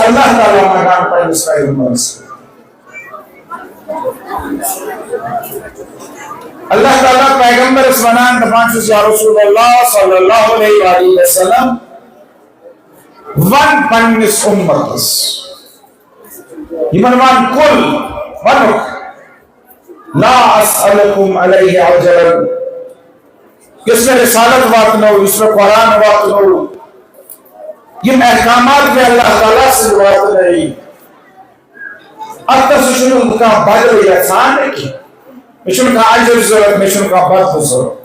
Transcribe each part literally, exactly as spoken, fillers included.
اللہ تعالیٰ منگان پننِس پیغمبرس۔ اللہ تعالیٰ پیغمبرس ونان دپان چھُس، یا رسول اللہ صلی اللہ علیہ وآلہ وسلم، ون پننِس امتس، یمن ون کل، ونُکھ، لا اسألکم علیہ اجرا، یُس مےٚ رسالت واتنو، یُس مےٚ قرآن واتنو، یِم احکامات مےٚ اللہ تعالیٰ سۭتۍ واتنٲے، اتھ نہ سا چھُنہٕ بہٕ کانٛہہ بدلہٕ یژھان نہٕ کینٛہہ۔ مےٚ چھُنہٕ کانٛہہ اجر ضروٗرت، مےٚ چھُنہٕ کانٛہہ بدلہٕ ضروٗرت۔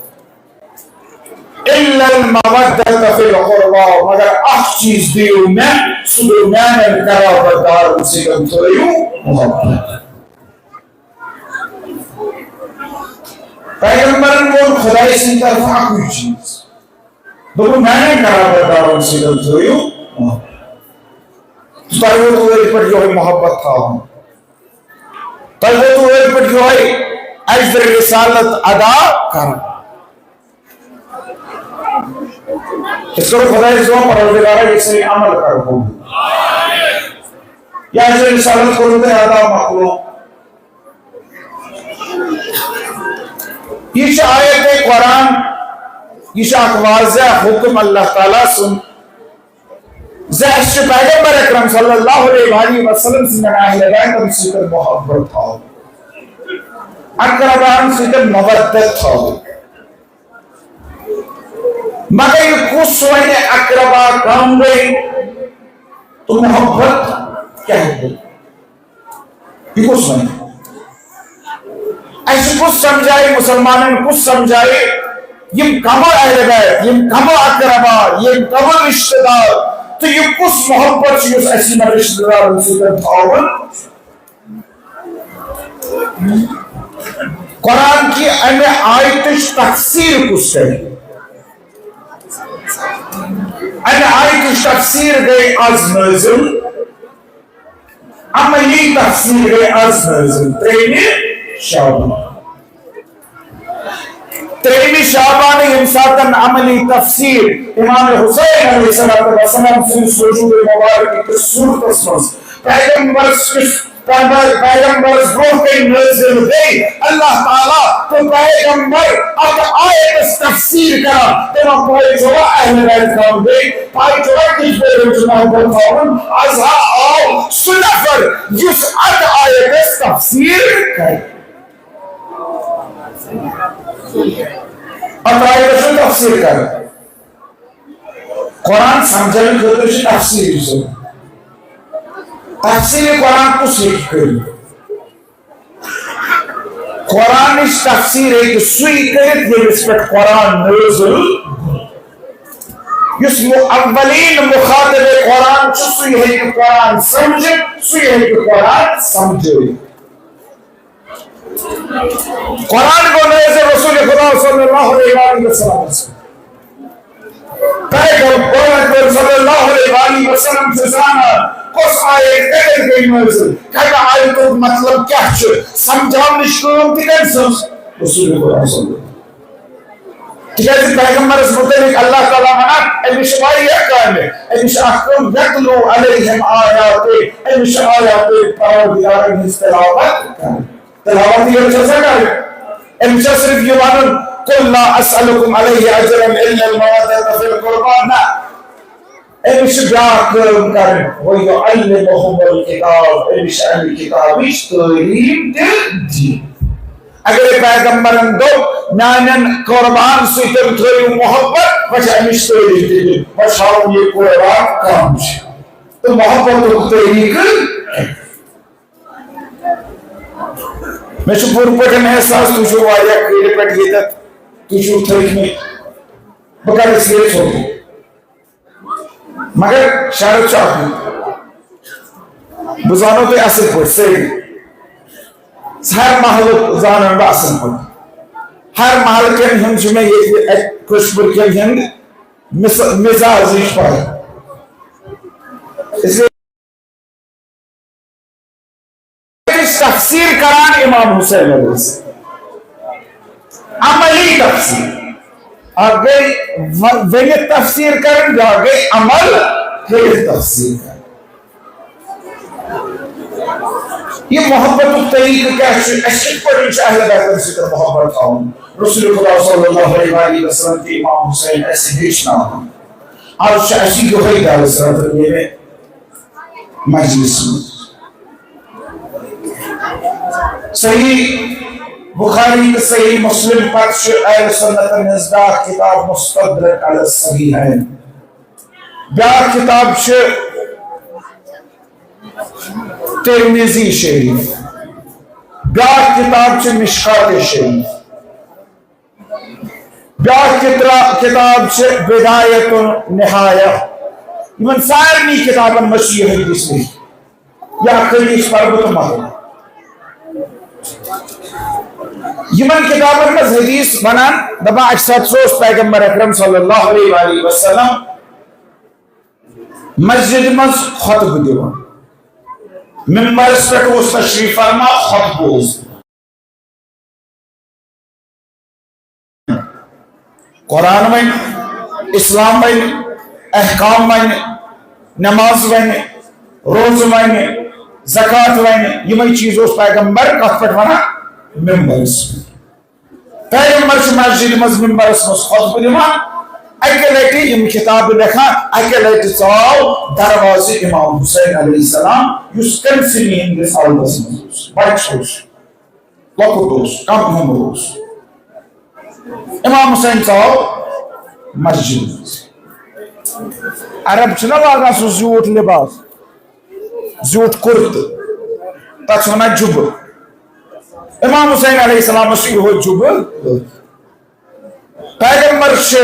الا المودۃ فی القربی، مگر اکھ چیٖز دِیِو مےٚ، سُہ گوٚو میانٮ۪ن قرابت دارن سۭتۍ تھٲیِو محبت۔ پیغمبرن ووٚن خدایہِ سٕنٛدِ طرفہٕ اکُے چیٖز، دوٚپُن، میانٮ۪ن قرابت دارن سۭتۍ تھٲیِو محبت۔ تۄہہِ ووتوٕ أتھۍ پٮ۪ٹھ یِہوٚے محبت تھاوُن، تۄہہِ ووتوٕ أتھۍ پٮ۪ٹھ یِہوٚے اجر رسالت ادا کرُن۔ أسۍ کرو خدایس دعا، پروردگارا، یہِ سٲنۍ عمل کر قبول۔ یہِ اجر رسالت کوٚروٕ تۄہہِ ادا، مۄکلو۔ یہِ چھِ آیت قرآن، یہِ چھُ اکھ واضح حکم اللہ تعالیٰ سُنٛد زِ اَسہِ چھُ پیغمبر اکرم صلی اللہ علیہ وآلہ وسلم سٕنٛدٮ۪ن اہل بیتن سۭتۍ محبت تھاوُن، اقرباہن سۭتۍ مودت تھاوٕنۍ۔ مگر یہِ کُس وَنہِ اقربا کم گٔے تہٕ محبت کیٛاہ گوٚو؟ یہِ کُس وَنہِ؟ اَسہِ کُس سمجھایہِ، مُسلمانن کُس سمجھایہِ، یِم کمہٕ اہل بیت، یِم کمہٕ اقربا، یِم کمہٕ رشتہٕ دار، تہٕ یہِ کُس محبت چھُ یُس اَسہِ یِمن رشتہٕ دارن سۭتۍ تھاوُن؟ قرآن کی اَمہِ آیتٕچ تفسیر کُس کرِ؟ اَمہِ آیتٕچ تفسیر گٔے از نٲزِل۔ عملی تفسیر گٔے از نٲزِل ترٛیٚیِمہِ شعبان۔ ترٛیٚیِمہِ شعبان ییٚمہِ ساتن عملی تفسیر امام حسین علیہ الصلوۃ والسلام سٕنٛدِ سجود مبارک کِس صورتس منٛز پیغمبرس کِس پیغمبر، پیغمبرس برونٛہہ کَنہِ نٲزِل گٔے، اللہ تعالیٰ تہٕ پیغمبر اتھ آیتس تفسیر کران۔ تِمن پاے چھوا اہل بیت کم گٔے؟ پاے چھوا کِتھ پٲٹھۍ چھُ محبت تھاوُن؟ از ہا آو سُہ نفر یُس اتھ آیتس تفسیر کرِ۔ اتھ آیتس چھُ تفسیر کران۔ قرآن سمجھنہٕ خٲطرٕ چھِ تفسیٖر ضروٗرت۔ تفسیٖر قرآن کُس ہیٚکہِ کٔرِتھ؟ قرآنٕچ تفسیٖر ہیٚکہِ سُے کٔرِتھ، ییٚمِس پٮ۪ٹھ قرآن نٲزِل گوٚو۔ یُس مُ-، اولین مُخاطب قرآن چھُ، سُے ہیٚکہِ قرآن سمجھِتھ، سُے ہیٚکہِ قرآن سمجھٲوِتھ۔ قرآن گوٚو نٲزِل رسول خدا صلی اللہ علیہ وآلہ وسلم۔ پیغمبر اکرم صلی اللہ علیہ وآلہ وسلم چھُ زانان کۄس آیت کتٮ۪ن گٔے نٲزِل، کتہِ آیتُک مطلب کیٛاہ چھُ، سمجھاونٕچ کٲم تہِ کٔمۍ سٕنٛز؟ رسول خدا صلی اللہ علیہ وسلم۔ تِکیٛازِ پیغمبرس مُتعلق اللہ تعالیٰ ونان، أمِس چھِ واریاہ کامہِ، أمِس چھِ اکھ کٲم، یتلو علیہم آیاتہ، أمِس چھِ آیاتِ پروردگارن ہٕنٛز تلاوت کرٕنۍ۔ تلاوت یٲژ چھا سا کرٕنۍ؟ أمِس چھا صرف یہِ ونُن، قل لا اسألکم علیہ اجرا الا المودۃ فی القربی؟ نہ، أمِس چھِ بیٛاکھ کٲم کرٕنۍ، ویعلمہم الکتاب، أمِس چھِ اَمہِ کِتابٕچ تعلیٖم تہِ دِنۍ۔ اگرے پیغمبرن دوٚپ، میانٮ۪ن قربان سۭتۍ تھٲیِو محبت، وۄنۍ چھِ اَمِچ تعلیٖم تہِ دِنۍ، وۄنۍ چھِ ہاوُن یہِ قربان کم چھِ تہٕ محبتُک طریٖقہٕ۔ مےٚ چھُ پوٗرٕ پٲٹھۍ احساس، تُہۍ چھِو واریاہ کٲلۍ پٮ۪ٹھ ییٚتٮ۪تھ، تُہۍ چھِو تھٔکۍ مٕتۍ، بہٕ کَرٕ اِسلیے ژھوٚٹٕے۔ مگر شرط چھُ اکُے، بہٕ زانو تُہۍ اصل پٲٹھۍ سٲری، ہر محلُک زانان بہٕ اصل پٲٹھۍ۔ ہر محلہٕ کٮ۪ن ہُنٛد چھُ مےٚ ییٚتہِ اَتہِ کٲشِر کٮ۪ن ہُنٛد مِس-، مِزازٕچ پَے۔ اس لیے تفسیر کران امام حسین علیہ السلام۔ عملی تفسیر۔ اکھ گٔے و-، ؤنِتھ تفسیر کرٕنۍ، بیٛاکھ گٔے عمل کٔرِتھ تفسیر کرٕنۍ۔ یہِ محبتُک طریٖقہٕ کیٛاہ چھُ؟ اَسہِ کِتھ پٲٹھۍ چھُ اہل بیتَن سۭتۍ محبت تھاوُن؟ رسول خدا صلی اللہ علیہ وآلہ وسلم تہٕ امام حسین اَسہِ ہیٚچھناوان۔ آز چھُ اَسہِ یِہوٚے درس رٹُن ییٚمہِ مجلس منٛز۔ صحیح بخاری تہٕ صحیح مسلم پتہٕ چھُ اہل سنتن ہٕنٛز بیٛاکھ کِتاب مستدرک علی الصحیحین۔ بیٛاکھ کِتاب چھِ ترمذی شریف، بیٛاکھ کِتاب چھِ مشکات شریف، بیٛاکھ کِترا-، کِتاب چھِ بدایت و نہایہ۔ یِمن سارنٕے کِتابن منٛز چھُ یِہوٚے حدیث لیکھِتھ۔ یا حدیث پرٕ بہٕ تہٕ مۄکلہٕ۔ یِمن کِتابن منٛز حدیث ونان، دپان، اکہِ ساتہٕ اوس پیغمبر اکرم صلی اللہ علیہ وآلہ وسلم مسجد منٛز خطبہٕ دِوان۔ ممبرس پٮ۪ٹھ اوس تشریف فرما، خطبہٕ اوس دِوان۔ قرآن ونہِ، اسلام ونہِ، احکام ونہِ، نماز ونہِ، روزٕ ونہِ، زکوٰۃ ونہِ، یِمے چیٖز اوس پیغمبر کتھ پٮ۪ٹھ ونان؟ ممبرس پٮ۪ٹھ۔ پیغمبر چھُ مسجد منٛز ممبرس منٛز خطبہٕ دِوان۔ اکہِ لٹہِ یِم کتابہٕ لیکھان، اکہِ لٹہِ ژاو دروازٕ امام حسین علیہ السلام، یُس کٔمۍ سٕنٛدِ ہٕنٛدِس عالمس منٛز اوس، بچہٕ اوس، لۄکُٹ اوس، کم عمر اوس۔ امام حسین ژاو مسجد منٛز۔ عرب چھِنہ لاگان سُہ زیوٗٹھ لباس، زیوٗٹھ کُرتہٕ، تَتھ چھِ وَنان جُبہٕ۔ امام حسین علیہ السلامس چھُ یِہوٚے جُبہٕ۔ پیغمبر چھِ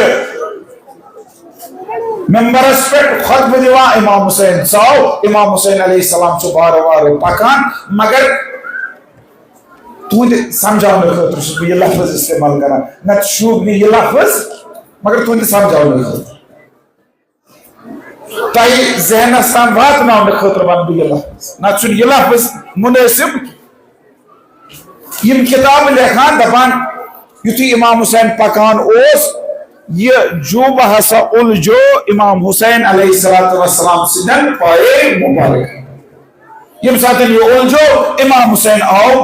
ممبرس پٮ۪ٹھ خطبہٕ دِوان، امام حسین ژاو، امام حسین علیہ السلام چھُ وارٕ وارٕ پکان، مگر تُہنٛدِ سمجھاونہٕ خٲطرٕ چھُس بہٕ یہِ لفظ استعمال کران، نتہٕ شوٗب نہٕ یہِ لفظ، مگر تُہنٛدِ سمجھاونہٕ خٲطرٕ۔ تۄہہِ ذہنس تام واتناونہٕ خٲطرٕ ونہٕ بہٕ یہِ لفظ، نتہٕ چھُنہٕ یہِ لفظ منٲسب۔ یِم کِتابہٕ لیکھان دپان، یُتھُے امام حسین پکان اوس، یہِ جوٗبہٕ ہسا اُلجو امام حسین علیہ الصلوۃ والسلام سٕنٛدٮ۪ن پایے مبارک۔ ییٚمہِ ساتہٕ یہِ اُلجو، امام حسین آو۔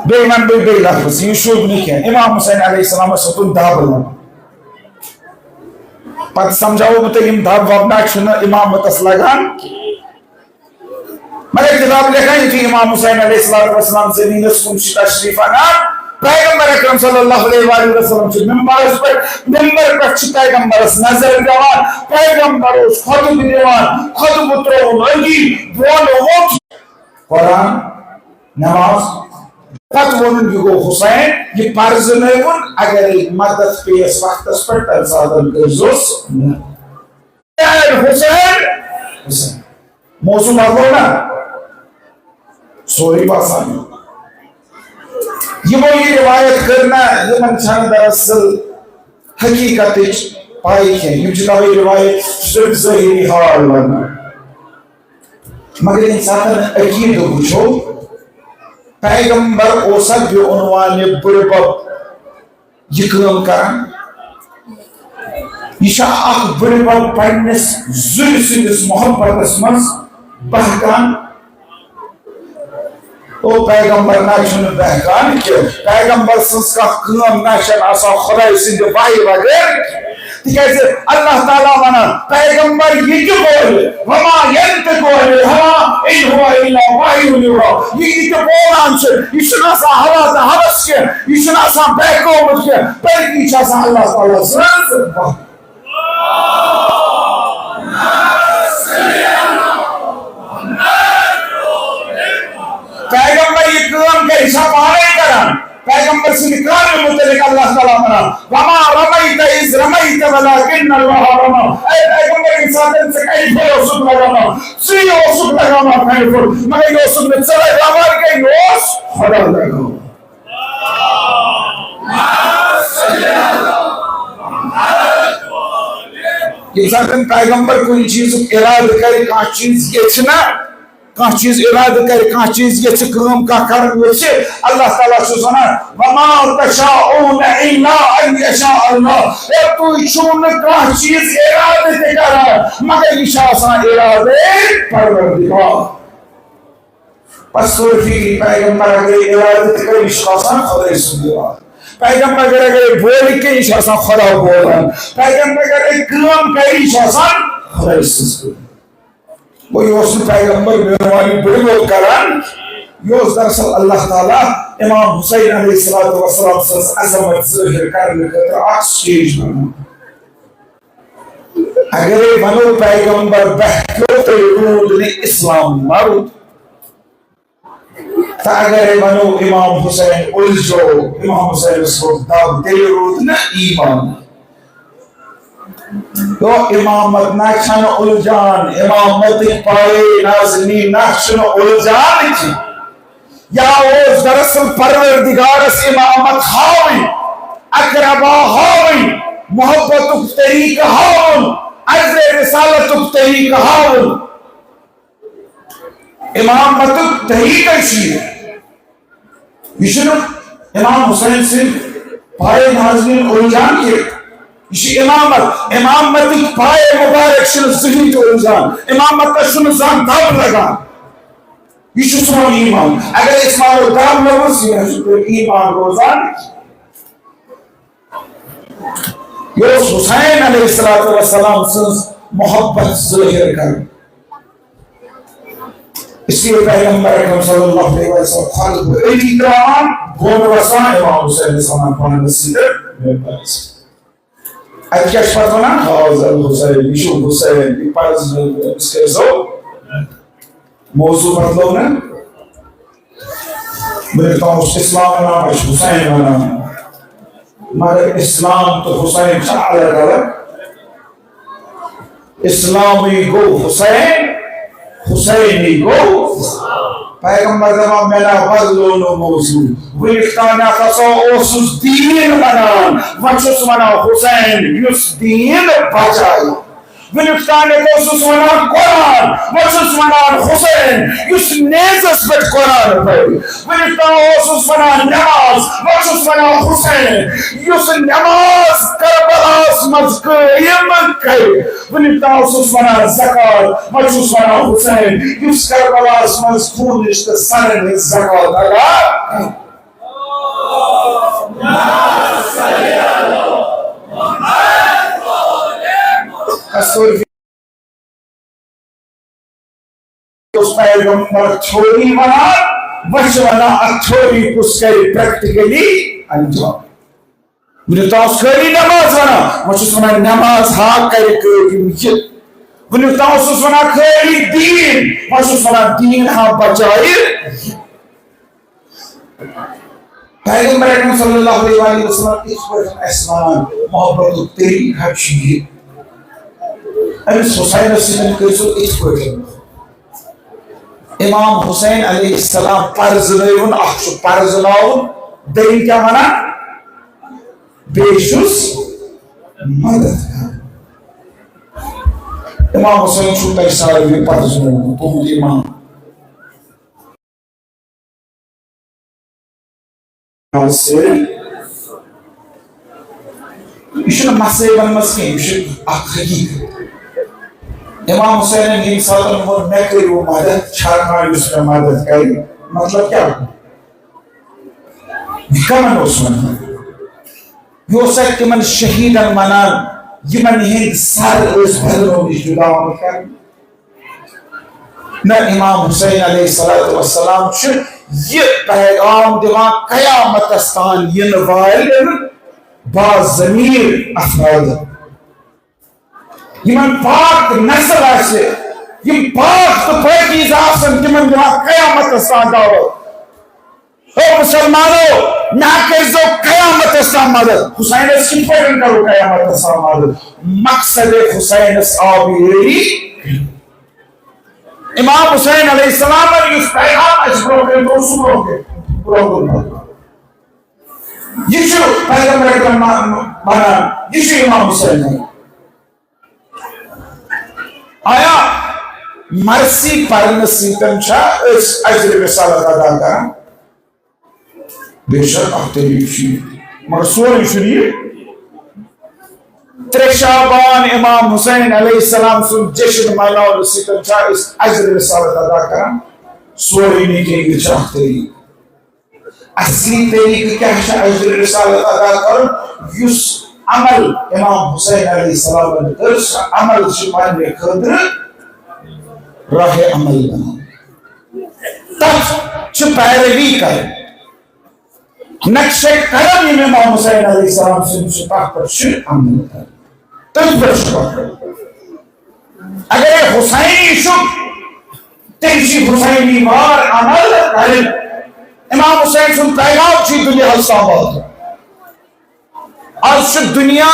بیٚیہِ وَنہٕ بہٕ بیٚیہِ لفظ، یہِ شوٗبہِ نہٕ کینٛہہ۔ امام حسین علیہ السلامس ہیوٚتُن دَب لَگُن۔ پتہٕ سمجھاوو بہٕ تۄہہِ، یِم دَب وَب نہ چھِنہٕ امامتس لگان۔ مگر کِتاب لیکھان، یُتھُے امام حسین علیہ الصلوۃ والسلام زٔمیٖنَس کُن چھِ تشریٖف اَنان، پیغمبر اکرم صلی اللہ علیہ وآلہ وسلم چھِ ممبرس پٮ۪ٹھ، ممبر پٮ۪ٹھ چھِ پیغمبرس نظر پٮ۪وان، پیغمبر اوس خطبہٕ دِوان، خطبہٕ ترٛووُن أنٛدی، بۄن ووٚتھ۔ قرآن، نماز۔ پتہٕ ووٚنُن، یہِ گوٚو حسین، یہِ پرزٕنٲوُن، اگرے مدد پیٚیَس وقتس پٮ۪ٹھ، تَمہِ ساتہٕ کٔرۍزیوس نہٕ۔ حسین، حسین۔ موضوع مۄکلو نا؟ سورُے باسان۔ یِمو یہِ روایت کٔر نا، یِمن چھَنہٕ دراصل حقیقتٕچ پاے کینٛہہ۔ یِم چھِ توے روایت صرف ظٲہری حال ونان۔ مگر ییٚمہِ ساتہٕ عقیدٕ وٕچھو، پیغمبر اوسا بے عنوانہِ بٕڈِ بب یہِ کٲم کران؟ یہِ چھا اکھ بٕڈِ بب پننِس زُرِ سٕنٛدِس محبتس منٛز بہکان؟ او، پیغمبر نہ چھُنہٕ بہکان کینٛہہ۔ پیغمبر سٕنٛز کانٛہہ کٲم نہ چھَنہٕ آسان خۄداے سٕنٛدِ وحی بغٲر۔ تِکیٛازِ اللہ تعالیٰ وَنان، پیغمبر یہِ تہِ بولہِ، وما ينطق عن الهوى إن هو إلا وحي يوحى۔ یہِ، یہِ تہِ بولان چھُ، یہِ چھُنہٕ آسان ہوا تہٕ ہوس کینٛہہ، یہِ چھُنہٕ آسان بہکومُت کینٛہہ، بلکہِ یہِ چھُ آسان اللہ تعالیٰ سٕنٛز وحی۔ پیغمبر یہِ کٲم کرِ، یہِ چھا پانے کران؟ پیغمبر سٕنٛدِ کامہِ مُتعلِق اللہ تعالیٰ ونان، "وما رميت إذ رميت ولكن الله رمى۔" اے پیغمبر، ییٚمہِ ساتہٕ ژٕ کنہِ پھوٚل اوسُکھ لگاوان، ژٕے اوسُکھ لگاوان کنہِ پھوٚل، مگر یہِ اوسُکھ نہٕ ژٕ لگاوان کینٛہہ، یہِ اوس خۄدا لگاوان۔ ییٚمہِ ساتہٕ پیغمبر کُنہِ چیٖزُک اِرادٕ کرِ، کانٛہہ چیٖز یژھِ نا، کانٛہہ چیٖز اِرادٕ کرِ، کانٛہہ چیٖز یژھِ، کٲم کانٛہہ کرُن یژھِ، اللہ تعالیٰ چھُس وَنان، "وما تشاءون الا ان یشاء اللہ۔" اے، تُہۍ چھِو نہٕ کانٛہہ چیٖز اِرادٕ تہِ کران، مگر یہِ چھُ آسان اِرادَے پروردگار۔ پس توفیق پیغمبر اگر اِرادٕ تہِ کرِ، یہِ چھُ آسان خۄداے سُنٛد اِرادٕ۔ پیغمبر اگر، اگر بولہِ کینٛہہ، یہِ چھُ آسان خۄدا بولان۔ پیغمبر اگر کٲم کرِ، یہِ چھُ آسان خۄداے سٕنٛز کٲم۔ گوٚو، یہِ اوس نہٕ پیغمبر میون بٕڈِبب کران، یہِ اوس دراصل اللہ تعالیٰ امام حسین علیہ الصلوۃ والسلام سٕنٛز عظمت ظٲہِر کرنہٕ خٲطرٕ اکھ stage بنومُت۔ اگرے ونو پیغمبر بہتو تیٚلہِ روٗد نہٕ اسلام، ما روٗد؟ تہٕ اگرے ونو امام حسین اُلجو، امام حسینس کوٚر دب، تیٚلہِ روٗد نہٕ ایمان۔ تو امامت نہ چھنہٕ اُلجان، امامتٕکۍ پایے نازنی نہ چھُنہٕ اُلجان کینٛہہ۔ یا اوس دراصل پروردگارس امامت ہاوٕنۍ، اقربا ہاوٕنۍ، محبتُک طریقہٕ ہاوُن، اجرِ رسالتُک طریقہٕ ہاوُن۔ امامتُک طریقہٕ چھُ یہِ۔ یہِ چھُنہٕ امام حسین سٕنٛدۍ پایہِ نازنیٖن اُلجان کینٛہہ۔ یہِ چھُ امامت۔ امامتٕکۍ پایہِ مبارک چھِنہٕ زٕہٕنۍ تہِ اُلجان۔ امامتس چھُنہٕ زانٛہہ دب لگان۔ یہِ چھُ سون ایمان۔ اگر أسۍ مانو دب لوٚگُس، یہِ نہ چھُ تیٚلہِ ایمان روزان۔ یہِ اوس حسین علیہ الصلوۃ والسلام سٕنٛز محبت ظٲہِر کرٕنۍ۔ اس لیے پیغمبر اکرم صلی اللہ علیہ وسلم خود أتی ترٛاوان، بۄن وسان، امام حسینس ونان پانس سۭتۍ ممبرس۔ اتہِ کیٛاہ چھِ پتہٕ ونان؟ "ھذا الحسین"، یہِ چھُ حسین، یہِ پرزنٲوِو أمِس، کٔرۍزیو موضوع بدلو نہٕ۔ وۄنۍ تام اوس اسلام ونان، پتہٕ چھُ حسین ونان۔ مگر اسلام تہٕ حسین چھا الگ الگ؟ اسلامٕے گوٚو حسین، حسینٕے گوٚو۔ پیغمبر دپان، مےٚ نا بدلو نہٕ موضوع۔ وُنیُک تام ہسا اوسُس دیٖن ونان، وۄنۍ چھُس ونان حسین، یُس دیٖن بچایہِ۔ وُنیُک تام اوسُس ونان قرآن، وۄنۍ چھُس ونان حسین، یُس نیزس پٮ۪ٹھ قرآن پرِ۔ وُنیُک تام اوسُس ونان نماز، وۄنۍ چھُس ونان حسین، یُس نماز کربلاہس منٛز قٲیِم کرِ۔ وُنیُک تام اوسُس ونان زکوٰۃ، وۄنۍ چھُس ونان حسین، یُس کربلاہس منٛز خوٗنٕچ تہٕ سرن ہٕنٛز زکوٰۃ ادا کرِ۔ کستوری اوس پیغمبر تھیوری ونان، وۄنۍ چھِ ونان اتھ تھیوری کُس کرِ پریکٹیکلی انجام۔ وُنیُک تام اوس خٲلی نماز ونان، وۄنۍ چھُس ونان نماز ہا کرِ قٲیِم یہِ۔ وُنیُک تام اوسُس ونان خٲلی دیٖن، وۄنۍ چھُس ونان دیٖن ہا بچایہِ۔ پیغمبر اکرم صلی اللہ علیہ وآلہ وسلم یِتھ پٲٹھۍ اَسہِ وَنان، محبتُک طریٖقہٕ چھُ یہِ۔ أمِس حسینَس سۭتۍ کٔرۍزیو یِتھ پٲٹھۍ۔ امام حسین علیہ السلام پرزنٲوُن، اکھ چھُ پرزناوُن، دوٚیِم کیٛاہ وَنان؟ بیٚیہِ چھُس مدد کرُن۔ امام حسین چھُو تۄہہِ ساروٕے پرزنومُت، تُہُنٛد امام۔ یہِ چھُنہٕ مصٲیبن منٛز کینٛہہ، یہِ چھُ اکھ حقیٖقت۔ امام حسینن ییٚمہِ ساتہٕ ووٚن، "مےٚ کٔرِو مدد"، چھا کانٛہہ یُس مےٚ مدد کرِ؟ مطلب کیٛاہ گوٚو؟ یہِ کمن اوس ونان؟ یہِ اوس اَتہِ تِمن شہیٖدن ونان، یِمن ہٕنٛدۍ سر ٲسۍ بدنٲومٕتۍ جُدامت کرنہٕ۔ نہ، امام حسین علیہ الصلوۃ والسلام چھُ یہِ پیغام دِوان قیامتس تام یِنہٕ والٮ۪ن باضمیر افرادن۔ یِمن پاک نسل آسہِ، یِم پاک تہٕ پٲکیزٕ آسن، تِمن دِوان قیامتس تام دعوت۔ او مسلمانو، مےٚ کٔرۍزیو قیامتس تام مدد۔ حسینس کِتھ پٲٹھۍ کرو قیامتس تام مدد؟ مقصد حسینس آو یٲری۔ امام حسین علیہ السلام یُس پیغام اَسہِ برونٛہہ کَنہِ تھوٚو، سُہ برونٛہہ کَنہِ، برونٛہہ کُن تھاوو۔ یہِ چھُ پیغمبر اکرم ما-، ما-، وَنان، یہِ چھُ امام حسین۔ آیا مرثی پرنہٕ سۭتۍ چھا أسۍ اجر رسالت ادا کران؟ بے شک اکھ طریقہٕ چھُ یہِ، مگر سورُے چھُنہٕ یہِ۔ ترٛےٚ شعبان امام حسین علیہ السلام سُنٛد جشن مناونہٕ سۭتۍ چھا أسۍ اجر رسالت ادا کران؟ سورُے نہٕ کینٛہہ، یہِ چھُ اکھ طریقہٕ۔ اصلی طریقہٕ کیٛاہ چھُ اجر رسالت ادا کرُن؟ یُس عمل امام حسین علیہ السلامن کٔر، سۄ عمل چھِ پننہِ خٲطرٕ راہ عمل بنان۔ تتھ چھِ پیروی کرٕنۍ۔ نقشے قدم یِم امام حسین علیہ السلام سٕنٛدۍ چھِ، تتھ پٮ۪ٹھ چھُ عمل کرُن۔ تٔتھۍ پٮ۪ٹھ چھُ پکُن۔ اگر یہِ حسینی چھُ، تیٚلہِ چھِ حسینی وار عمل کرٕنۍ۔ امام حسین سُنٛد پیغام چھُ دُنیاہس تام واتُن۔ آز چھُ دُنیا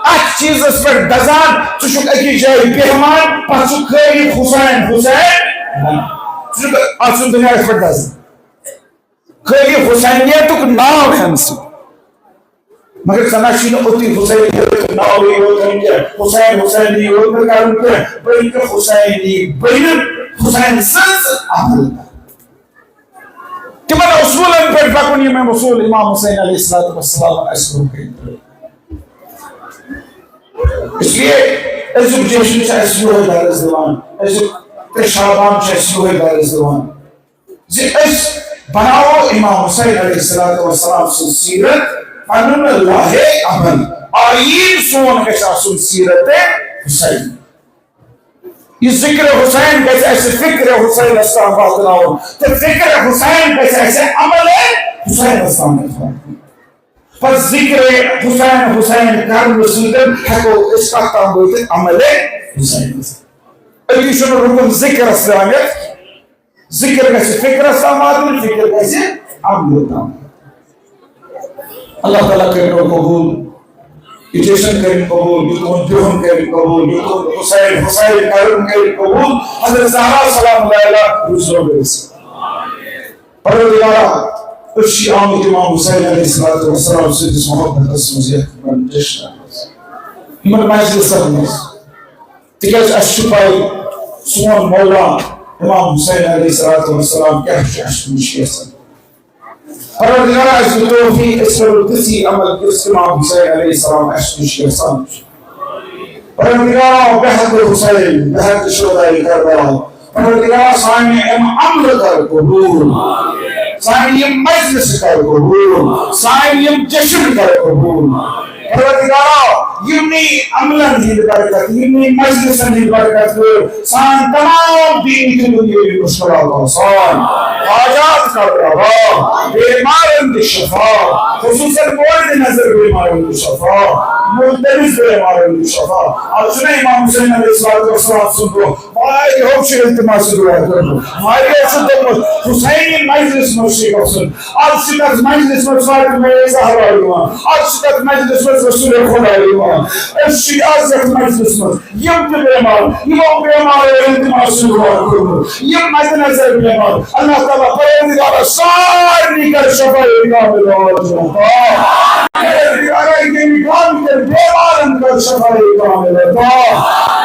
اتھ چیٖزس پٮ۪ٹھ دزان، ژٕ چھُکھ أکِس جایہِ بیہوان، پتہٕ چھُکھ خٲلی حسین، حسین۔ ژٕ چھُکھ، اتھ چھُنہٕ دُنیا یِتھ پٲٹھۍ دزان۔ خٲلی حسینیتُک ناو ہٮ۪نہٕ سۭتۍ۔ مگر ژٕ نہ چھُے نہٕ اوٚتُے حسینیتُک ناوٕے یوت ہٮ۪نہٕ کینٛہہ، حسین، حسینی یوت نہٕ کرُن کینٛہہ، بلکہِ حسینی بٔنِتھ حسین سٕنٛز عمل کرٕنۍ۔ تِمن اصوٗلن پٮ۪ٹھ پکُن، یِم أمۍ اصوٗل امام حسین علیہ الصلوۃ والسلام اَسہِ برونٛہہ کَنہِ ترٲوۍ۔ اس لیے أزیُک جشن چھُ اَسہِ یِہوٚے درس دِوان، أزیُک ترٛےٚ شعبان چھُ اَسہِ یِہوٚے درس دِوان زِ أسۍ بناوو امام حسین علیہ الصلوۃ والسلام سٕنٛز سیرت پنُن راہ عمل، آیین سون گژھِ آسُن سیرت حسین۔ یہِ ذکر حسین گژھِ اَسہِ فکر حسینس تام واتناوُن، تہٕ فکر حسین گژھِ اَسہِ عمل حسینس تام واتناوُن۔ پتہٕ ذکر حسین، حسین کرنہٕ سۭتۍ ہٮ۪کو أسۍ کتھ تام وٲتِتھ؟ عمل حسینس۔ أتی چھُنہٕ رُکُن ذکرس تام، ذکر گژھِ فکرس تام واتُن، فکر گژھِ عملہِ تام۔ اللہ تعالیٰ کٔرِنو قبول، یہِ جشن کٔرِن قبول، یہِ تُہُنٛد بِہُن کٔرِن قبول، یہِ تُہُنٛد حسین، حسین کرُن کٔرِن قبول۔ حضرت زہرا سلام اللہ علیہا روٗزنو گٔژھ۔ پروردگارا، أسۍ چھِ آمٕتۍ امام حسین علیہ الصلوۃ والسلام سٕنٛدِس محبتس منٛز یتھ یِمن جشنن منٛز، یِمن مجلسن منٛز، تِکیازِ اَسہِ چھِ پَے سون مولا امام حسین علیہ الصلوۃ والسلام کیٛاہ چھُ اَسہِ نِش یژھان۔ پروردگارا، اَسہِ دِ توفیق، أسۍ کرو تِژھٕے عمل، یُس امام حسین علیہ السلام اَسہِ نِش یژھان چھُ۔ پروردگارا، بحق حسین، بحق شہدائے کربلا، پروردگارا، سانہِ یِم عملہٕ کر قبول، سانہِ یِم مجلسہٕ کر قبول، سانہِ یِم جشن کر قبول۔ پروردگارا، یِمنٕے عملن ہٕنٛدِ برکت، یِمنٕے مجلسن ہٕنٛدِ برکت کٔر سان تمام دینی تہٕ دُنیٲوی مشکلات آسان، حاجات کر روا، بیمارن دِ شفا، خصوصاً مورد نظر بیمارن دِ شفا، ملتمس بیمارن دِ شفا۔ آز چھُنہ امام حسین علیہ الصلوۃ والسلام سُنٛد دۄہ، واریاہو چھُ التماس دعا کوٚرمُت، واریاہو چھُ دوٚپمُت حسینی مجلس منٛز چھُ گژھُن۔ آز چھِ تَتھ مجلس منٛز فاطمہ زہرا یِوان، آز چھِ تَتھ مجلس منٛز رسول خدا یِوان۔ أسۍ چھِ آز یَتھ مجلس منٛز یِم تہِ بیمار، یِمو بیمارو التماس دعا کوٚرمُت، یِم مد نظر بیمار، اللہ تعالیٰ پروردگارا سارنٕے کر شفاء کاملہ عطا۔ پروردگارا ییٚمہِ گامہٕ کٮ۪ن بیمارن کر شفاء کاملہ عطا۔